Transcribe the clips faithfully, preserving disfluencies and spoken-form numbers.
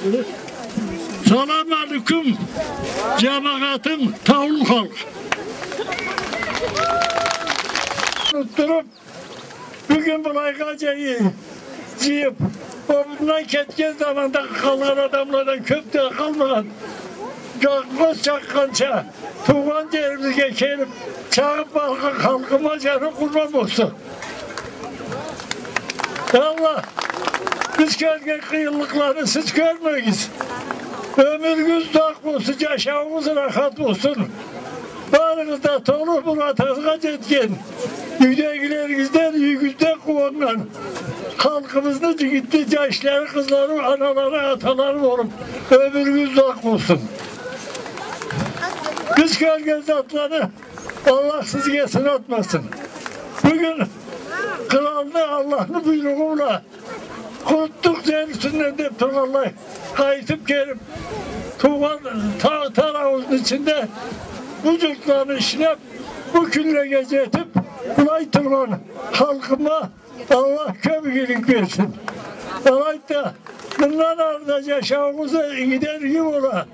Салам алейкум, джамагъатым, таулу халкъ. Туруп, бюгюн былайгъа джыйы-, джыйып, о мындан кетген заманда къалгъан адамладан кёп да къалмагъан, джангыз чакъгъанча, туугъан джерибизге келип, чагъып баргъан халкъыма джаны къурбан болсун. Аллах, биз кёрген къыйынлыкъланы сиз кёрмегиз. Ёмюрюгюз узакъ болсун, джашауугъуз рахат болсун. Барыгъыз да толу муратыгъызгъа джетген, юйдегилеригизден, юйюгюзден къууаннган халкъыбызны джигитли джашлары, къызлары, аналары, аталары болуп, ёмюрюгюз узакъ болсун. Биз кёрген затланы Аллах сизге сынатмасын. Бюгюн къралны Аллахны буйругъу бла къурутдукъ джер юсюнден деп тургъанлай, къайтып келип, туугъан та-, тар ауузну ичинде бу джуртланы ишлеп, бу кюнлеге джетип, былай тургъан халкъыма Аллах кёп игилик берсин. Алайды да, мындан ары да джашауугъуз игиден иги бола.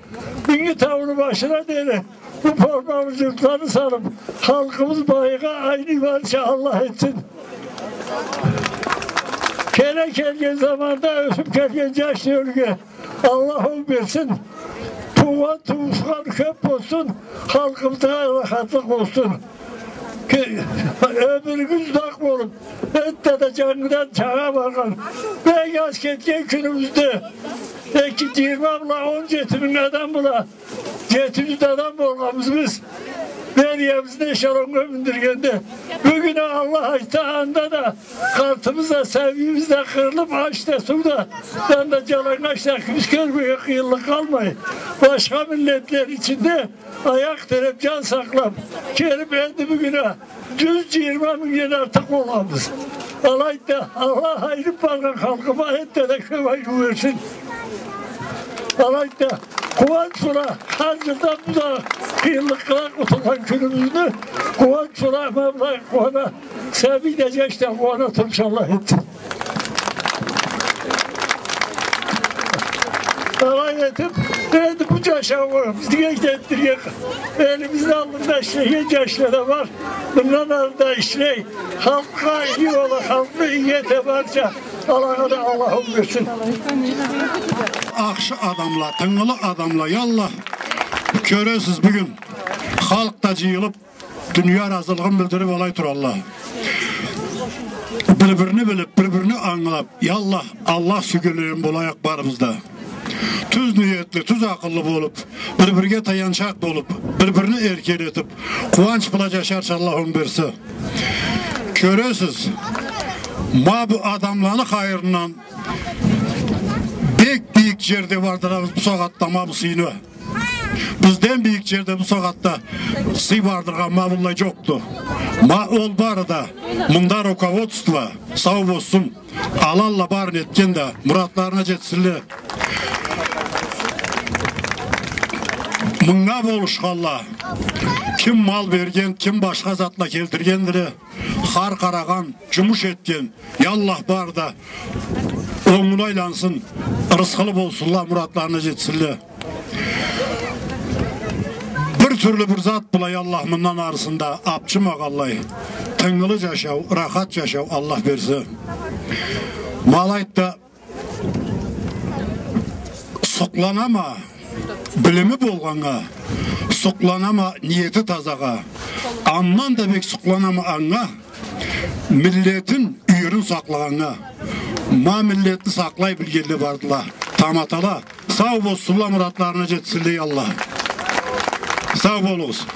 Минги тауну башына дери бу формалы джуртланы салып, халкъыбыз байыгъа, айнымайгъанча Аллах этсин. Келе келген заманда ёсюп келген джаш тёлюге Аллах онг берсин. Туугъан, туушхан кёп болсун, халкъыбызгъа рахатлыкъ болсун. Ке-, ёмюрюгюз узакъ болуп, энтда да джангыдан чагъа баргъан, бек аз кетген кюнюбюзде эки, джыйырма бла он джети минг адам бла джети джюз адам болгъанбыз биз. Бериябызны эшелоннга миндиргенде, бюгюн а Аллах айтса, анда да къартыбыз да, сабийибиз да къырылып, ач да, суу да, анда джаланнгач да, биз кёрмеген къыйынлыкъ къалмай, башха миллетлени ичинде аякъ тиреп, джан сакълап, келип, энди бюгюн а джюз джыйырма мингден артыкъ болгъанбыз. Алайды да, Аллах айырып баргъан халкъыма энтда да кёп айырыу берсин. Алайды да, къууанч бла, хар джылдан бу да къыйынлыкъдан къутулгъан кюнюбюзню къууанч бла, ма былай къууана, сабий да, джаш да къууана турса, Аллах этсин. Алай этип, энди бу джашаугъа бизге джетдирген, элибизни аллында ишлеген джашла да бар. Мындан ары да ишлей. Халкъгъа иги бола, халкъны иги эте барча, алагъа да Аллах ёмюр берсин. Ахшы адамла, тынгылы адамла, я Аллах. Кёресиз, бюгюн халкъ да джыйылып, дуния разылыгъын билдирип алай туралла. Бир-бирини билип, бир-бирини ангылап, я Аллах, Аллах сюйгенледен болайыкъ барыбыз да. Тюз ниетли, тюз акъыллы болуп, бир-бирге таянчакъ болуп, бир-бирини эркелетип, къууанч бла джашарча Аллах ёмюр берсе. Кёресиз, ма бу адамланы хайырындан бек бийик джерде бардырабыз бу сагъатда ма бу сыйны. Бизден бийик джерде бу сагъатда сый бардыргъан ма быллай джокъду. Ма ол бары да мында руководство, сау болсун. Алалла барын этген да, муратларына джетсинле. Мынга болушханла, ким мал берген, ким башха затла келтиргендиле, хар къарагъан, джумуш этген, я Аллах, бары да онгуна айлансын, ырысхылы болсунла, муратларына джетсинле. Бир тюрлю бир зат бла, я Аллах, мындан арысында апчымагъанлай, тынгылы джашау, рахат джашау Аллах берсе. Ма алайды да, сукъланама билими болгъаннга, сукъланама ниети тазагъа, андан да бек сукъланама анга, миллетин, юйюрюн сакълагъаннга. Ма миллетни сакълай билгенле бардыла, таматала. Сау болсунла, муратларына джетсинле, я Аллах. Сау болугъуз.